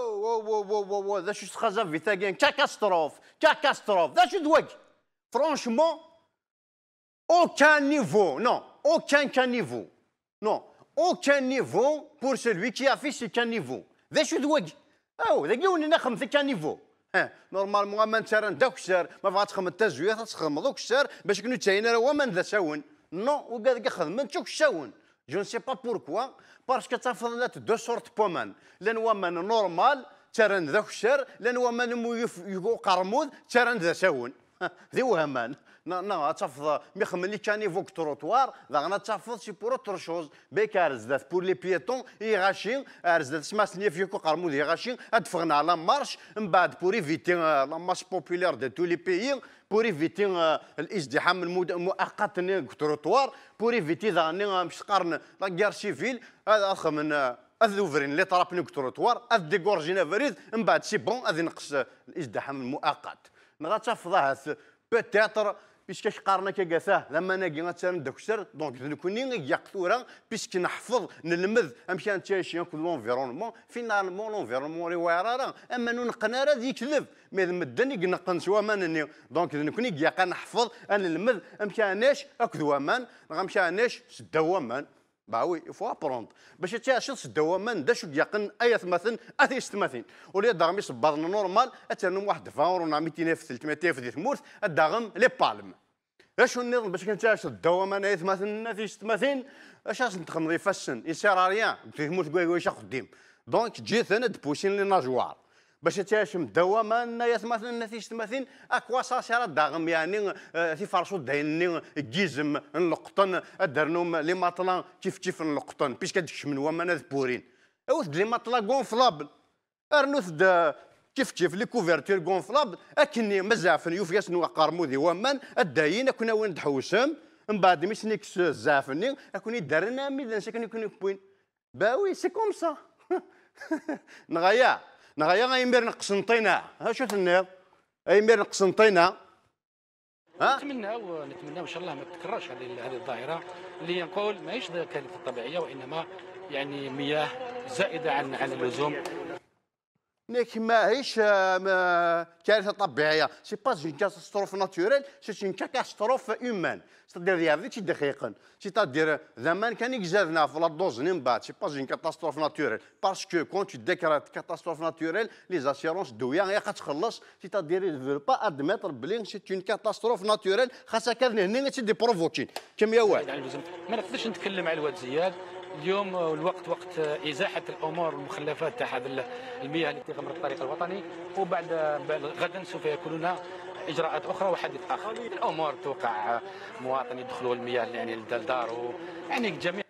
او او او او ذا شو تخزف في تاكين catastrophe catastrophe ذا شو دواك. Franchement, aucun niveau, non, aucun caniveau, non, aucun niveau pour celui qui a fait ce caniveau. ذا شو دواك او ذا كيوني نخم في caniveau. Normalement ما نتسارن داك ما بغات تخدم التزويه تخدم دوك السار باش كنو تاين راه ما ذا ساون non وكاع خدمت تشوك ساون. Je ne sais pas pourquoi, parce que تفضلت deux sortes بومان لان ومان normal ترن ذاك الشر لان ومان مو يقو قرمود ترن ذا ساون ذي وهمان نا تفض مي les caniveaux trottoir ذا غنا تفض c'est pour autre chose بيك ارزدات pour les piétons يغاشي ارزدات سما سنيا فيكو قرمود يغاشي ادفغنا على marche من بعد pour éviter la masse populaire de tous les pays, pour éviter الازدحام المؤقت trottoir, pour éviter ذا مش قارن la guerre civile هذا من اذوفرين les trappes نيك تروتوار اذ dégorger فريد من بعد c'est bon اذ ينقص الازدحام المؤقت نغا تفضها peut-être puisque قارنا كي لما ناقي غتسالم داك السر donc نكوني يقثورا puisque نحفظ نلمذ امشي نتاشي كل l'environnement, finalement l'environnement ري واعر اما نقنا راه يكذب mais مدن ينقن سوا ما نني donc نكوني يقا نحفظ انا نلمذ امشي اناش اكذ وامان غنمشي اناش سداو وامان. Bah oui, il faut apprendre. باش تعيش سداو وامان دا شو يقن اي ثمثن اثي ستماثين ولي داغمي صباضنا normal اترنم واحد 20 اورو 200 300 في ثمورت اداغم les palmes. اش النظام باش كنتعيش الدوام انا مثلا في 36 اش نتخمض يفسن il sert à rien في ثمورت كواش خديم donc جيت انا دبوسين les nageoires باش تعيش مدوما يا مثلا في 36 à quoi ça sert داغم يعني في فرشو دايني كيزم نلقطن درنوم les matelas كيف كيف نلقطن puisque ديك من وما بورين اوث les matelas gonflables ارنوث كيف كيف les couvertures gonflables اكني مزعفن يوفياس نو قارمودي ومان الداين كنا وين تحوسم من بعد مش نيكس الزعفني اكوني دارنا ميدان ساكن يكون بوين. Bah oui, c'est comme ça. نغايا نغايا غيمير قسنطينه ها شو تنيض ايمير قسنطينه. ها نتمناو نتمناو ان شاء الله ما تتكررش هذه الظاهره اللي نقول ماهيش كارثه طبيعيه وانما يعني مياه زائده عن اللزوم. نيك ماهيش كارثه طبيعيه, c'est pas une catastrophe naturelle, c'est une catastrophe humaine, c'est-à-dire يا تي دقيقا, c'est-à-dire زمان كان يكزادنا في la dose من بعد. C'est pas une catastrophe naturelle parce que quand tu déclares catastrophe naturelle, les assurances دويا يا تخلص, c'est-à-dire veulent pas admettre بلي c'est une catastrophe naturelle خاصها كان هنا تي provoquée كم يا واحد. ما نقدرش نتكلم على الواد زياد اليوم الوقت وقت ازاحه الامور المخلفات تاع هذا المياه التي غمرت الطريق الوطني وبعد غدا سوف يكون هنا اجراءات اخرى وحديث اخر. الامور توقع مواطن يدخلوا المياه يعني للدار يعني جميع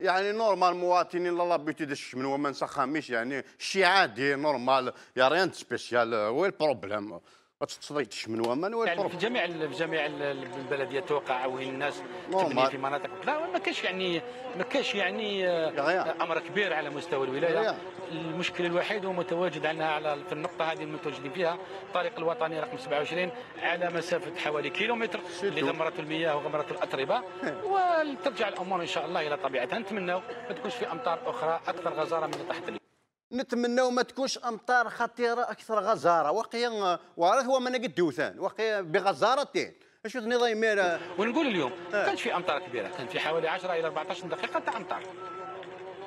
يعني normal مواطنين لا l'habitude من وما نسخاميش يعني شي عادي normal, y a rien spécial. وين ال problème تصديتش من ومن وين يعني في جميع البلديات توقع وين الناس تبني في مناطق لا ما كاش يعني ما كاش يعني امر كبير على مستوى الولايه. المشكل الوحيد هو متواجد عندنا على في النقطه هذه المتواجدين فيها الطريق الوطني رقم 27 على مسافه حوالي كيلومتر اللي غمرت المياه وغمرت الاتربه وترجع الامور ان شاء الله الى طبيعتها. نتمنى ما تكونش في امطار اخرى اكثر غزاره من اللي طاحت. نتمناو ما تكونش امطار خطيره اكثر غزاره وقيا وارث هو ما قد دوثان وقيا بغزارتين شو النظام. ونقول اليوم ما كانش في امطار كبيره كان في حوالي 10 الى 14 دقيقه تاع امطار.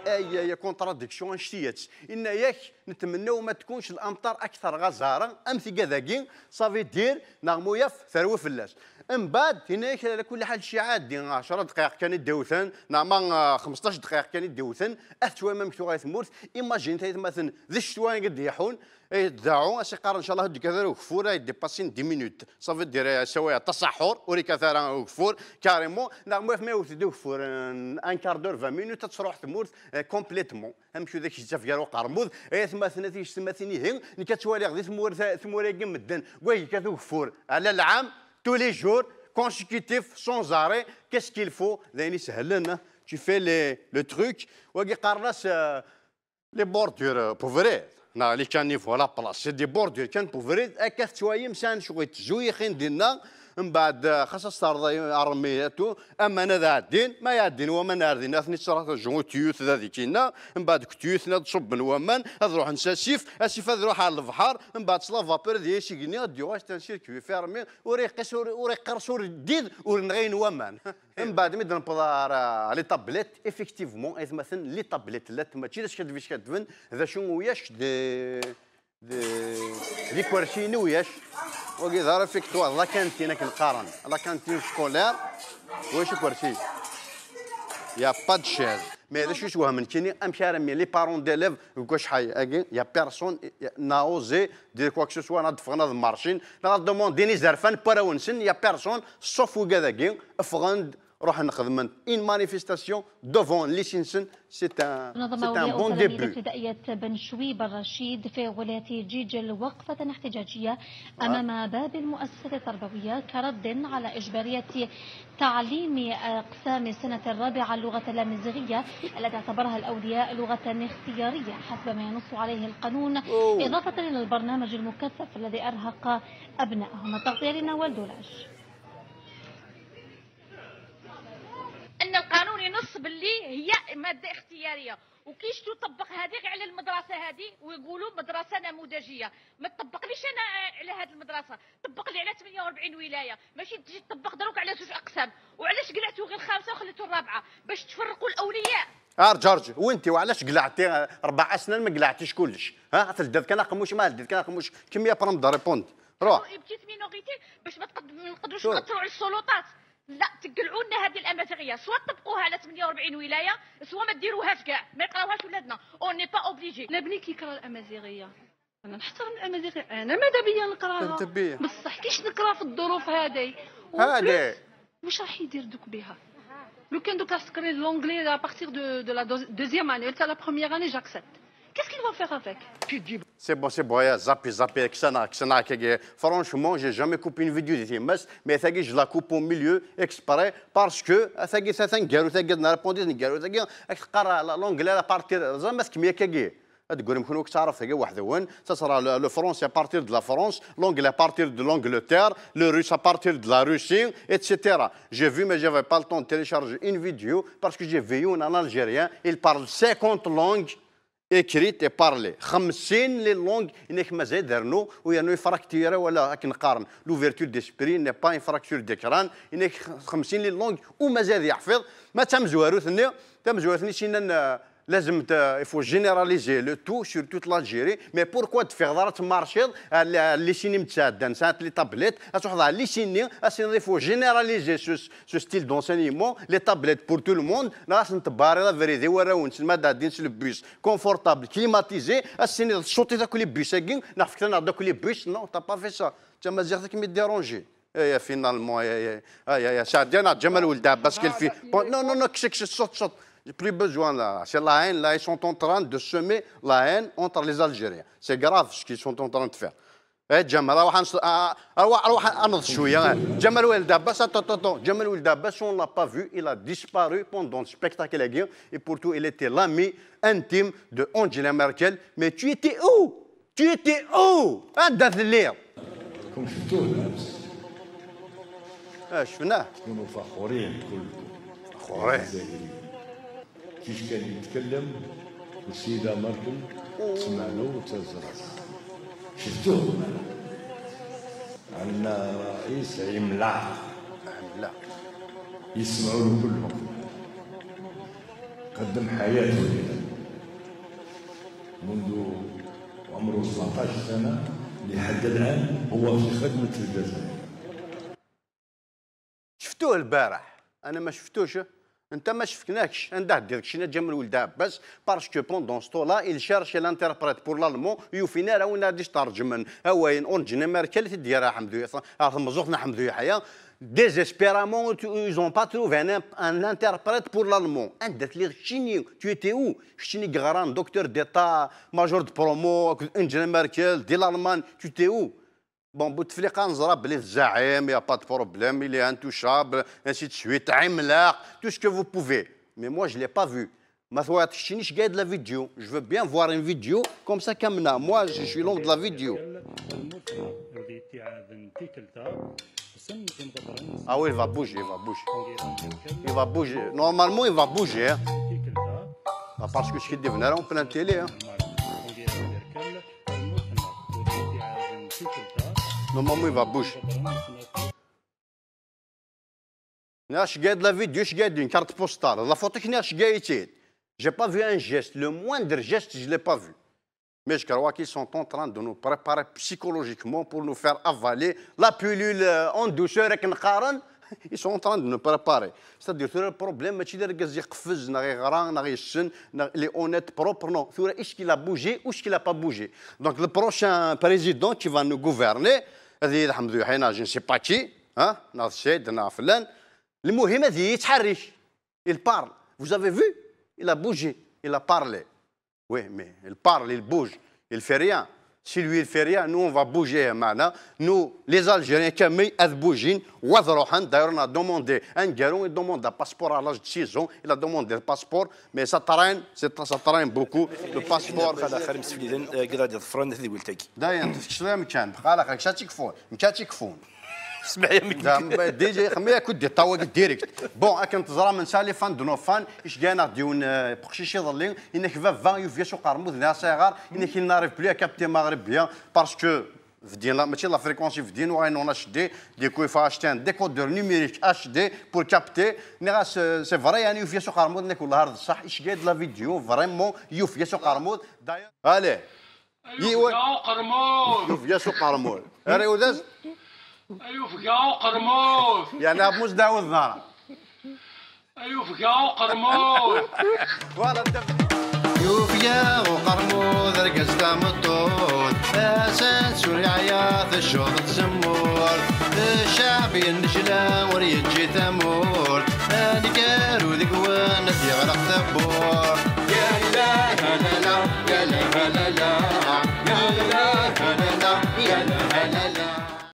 اي يا contradiction شتيات ان ياك نتمناو ما تكونش الامطار اكثر غزاره ام في كذاكين ça veut dire نغمو يف ثروه فلاس من بعد هناك على كل حال شي عادي 10 دقائق كان يدوثن نعم 15 دقائق كان يدوثن اثوا ما مكتو غاية ثمورت. Imagine مثلا ذي الشتوان قد يحون يدعو اسي قار ان شاء الله ديك هذا كفور dépasser 10 minutes, ça veut dire سوايع التصحر وريك ثرا كفور carrément نعم ما يوث كفور un quart d'heure 20 minutes تروح ثمورت complètement امشي ذاك الشيء في قرموذ اي ثم ثنتي ثماثيني هي كتوالي غادي ثمور ثمور مدن واي كتوفور على العام tous les jours consécutifs sans arrêt. Qu'est-ce qu'il faut? Tu fais le truc. Les bordures pauvres. Les caniveaux à la place. C'est des bordures كان pauvres. أكا توايم سان شوية تزويخين ديالنا. من بعد خاص ترضى ارمياتو اما انا ذا الدين ما يعدين وما ناردين اثني صراحه جون تيوث ذا كينا من بعد كتيوث تصب ومان نروح نساسيف اسيف نروح على البحر من بعد la vapeur ديال شي ديو un circuit fermé وريقس وريقرس ور ديد ورنغين ومان. من بعد مي نبض les tablettes effectivement مثلا les tablettes لا ماشي لاش كتفيش كتفن ذا شنو وياش دي كورسيني وياش وكي ظهر فيك توا la cantine كنقارن la cantine scolaire واش كورسي y a pas de chaises. mais هذا شو شوها من كيني امشي رمي les parents d'élèves واش حي اكي y a personne n'a osé dire quoi que ce soit ندفغنا مارشين نا دومونديني زرفان باراونسن y a personne sauf وكذا افغند روح نخدم une manifestation devant lycée نسن c'est un bon début. ابتدائية بن شويب الرشيد في ولاية جيجل وقفة احتجاجية أمام باب المؤسسة التربوية كرد على إجبارية تعليم أقسام السنة الرابعة اللغة الأمازيغية التي اعتبرها الأولياء لغة اختيارية حسب ما ينص عليه القانون، إضافة إلى البرنامج المكثف الذي أرهق أبنائهم. التغطية لنوال دولاش. ان القانون ينص باللي هي ماده اختياريه، وكيش تطبق هذه على المدرسه هذه ويقولوا مدرسه نموذجيه، ما تطبقليش انا على هذه المدرسه، طبق لي على 48 ولايه، ماشي تجي تطبق دروك على زوج اقسام. وعلاش قلعتوا غير خمسه وخليتوا الرابعه؟ باش تفرقوا الاولياء. ارجع ارجع وانت وعلاش قلعتي 4 سنين ما قلعتيش كلش؟ ها تلدات كان قموش ما لدات كان قموش كميه برام دا répondre روح petite minorité باش ما نقدروش ناثروا على السلطات. لا تقلعوا لنا هذه الامازيغيه، سواء تطبقوها على 48 ولايه سواء ما ديروهاش كاع، ما يقراوهاش ولادنا، on n'est pas obligé. انا بني كيقرا الامازيغيه، انا نحترم الامازيغيه، انا ماذا بيا نقراها، بصح كيش نقرا في الظروف هذه هذه واش راح يدير دوك بها؟ لو كان دوك تقري l'anglais à partir de la deuxième année تاع la première année j'accepte. Qu'est-ce qu'il va faire avec? C'est bon, c'est bon, zappé, zappé, ksana, ksana, franchement, j'ai jamais coupé une vidéo de TMS, mais je la coupe au milieu exprès parce que ثاقي ثاقي قالوا ثاقي نريبوندي قالوا ثاقي تقرا l'anglais à partir زعما كمية كاكي تقول يمكن تعرف ثاقي واحد وين ça sera le français à partir de la France, l'anglais à partir de l'Angleterre, le russe à partir de la Russie, etc. J'ai vu, mais j'avais pas le temps de télécharger une vidéo parce que j'ai vu un Algérien, il parle 50 langues écrites et parlées, 50 les langues. انك مازال درنو ويانو fracturé ولا كنقارن l'ouverture d'esprit n'est pas une fracture de crâne. انك 50 les langues ومازال يحفظ ما تمزوارو تمزوارو سينا لازم il faut généraliser le tout sur toute l'Algérie. Mais pourquoi تفيغ دارت مارشيض lycée متسادن ساعات les tablettes تروح على lycée il faut généraliser ce style d'enseignement, les tablettes pour tout le monde. راس نتباري la vérité وراون ما دادين le bus confortable climatisé السيني sauter داك les bus نعرف كنا داك les bus. Non, t'as pas fait ça. تما كي déranger يا finalement يا يا يا سعدي انا جمال ولد عباس كيل في non non non كش كش صوت صوت. Plus besoin là. C'est la haine, là, ils sont en train de semer la haine entre les Algériens. C'est grave ce qu'ils sont en train de faire. ايه جمال روح روح روح انض شويه. جمال ولد عباس, attends, attends, جمال ولد عباس, on l'a pas vu, il a disparu pendant le spectacle et pourtant il était l'ami intime de Angela Merkel. Mais tu étais où? Tu étais où? عندها الليل كم شفتوه الامس؟ اه شفناه. تكونوا فخورين كلكم. فخورين. كيف كان يتكلم السيدة ميركل تسمع له وتهز راسها. شفتوه؟ عندنا رئيس عملاق. عملاق. يسمعوا له كلهم. قدم حياته لنا منذ عمره 17 سنة لحد الآن هو في خدمة الجزائر. شفتوه البارح؟ أنا ما شفتوش. انت ما شفناكش عندها دير شي جمال ولد عباس parce que pendant ce temps-là il cherche l'interprète pour l'allemand يوفينا راه وين غادي ترجمن هو اونجينا ميركل تدير حمدو مزوخنا حمدو يحيى. Désespérément, ils n'ont pas trouvé un interprète pour l'allemand. Tu étais où? Je grand docteur d'État, major de promo, Angela Merkel, de l'Allemagne. Tu étais où? Bon, بوتفليقه نزرى بلي الزعيم y a pas de problème, il est intouchable, ainsi de suite, عملاق, tout ce que vous pouvez, mais moi je l'ai pas vu. ما ثواتشينيش قاعد la vidéo. Je veux bien voir une vidéo comme ça كامنا. Moi je suis l'homme de la vidéo. Ah oui, il va bouger, il va bouger. Il va bouger. Normalement, il va bouger. Hein. Parce que ce qui est devenu en pleine télé. Hein. Normalement, il va bouger. Je gagne la vidéo, je gagne une carte postale. La photo qui n'est pas. Je n'ai pas vu un geste. Le moindre geste, je ne l'ai pas vu. Mais je crois qu'ils sont en train de nous préparer psychologiquement pour nous faire avaler la pilule en douceur avec une. Ils sont en train de nous préparer. C'est-à-dire que le problème, c'est qu'il les honnêtes propres, non. Est-ce qu'il a bougé ou est-ce qu'il n'a pas bougé? Donc le prochain président qui va nous gouverner, je ne sais pas qui, hein, il parle. Vous avez vu? Il a bougé, il a parlé. Oui, mais il parle, il bouge, il ne fait rien. Si lui, il ne fait rien, nous, on va bouger maintenant. Nous, les Algériens, comme ils bougent, d'ailleurs, on a demandé un garçon, il demande un passeport à l'âge de 6 ans, il a demandé le passeport, mais ça traîne, ça traîne beaucoup, le passeport. D'ailleurs, اسمع يا مك دي جي خمية كنت دي طاوق ديريكت بون اكن تزرا من سالي فان دونو فان اش كاين ديون بقشيش يظلي انك فا يوفيا سوق رموز لا صغار انك نعرف بلي كابتي مغرب بيان باسكو فدين ماشي لا فريكونسي فدين وين اون اتش دي ديكو يفا اشتي ان ديكودور نيميريك اتش دي بور كابتي ني سي فري يعني يوفيا سوق رموز انك والله هذا صح اش كاين لا فيديو فريمون يوفيا سوق رموز الي يوفيا سوق رموز اري وداز أيوفقا وقرموز يعني أبو داود النار أيوفقا وقرموز فوالا يوفيا وقرموز رقص تمطوط أسان سوري عياط الشوط تسمور الشعبي النجلة وريجي ثمور نكارو ذقوان يغرق ثبور يا لا لا لا يا لا لا لا يا لا لا يا لا لا.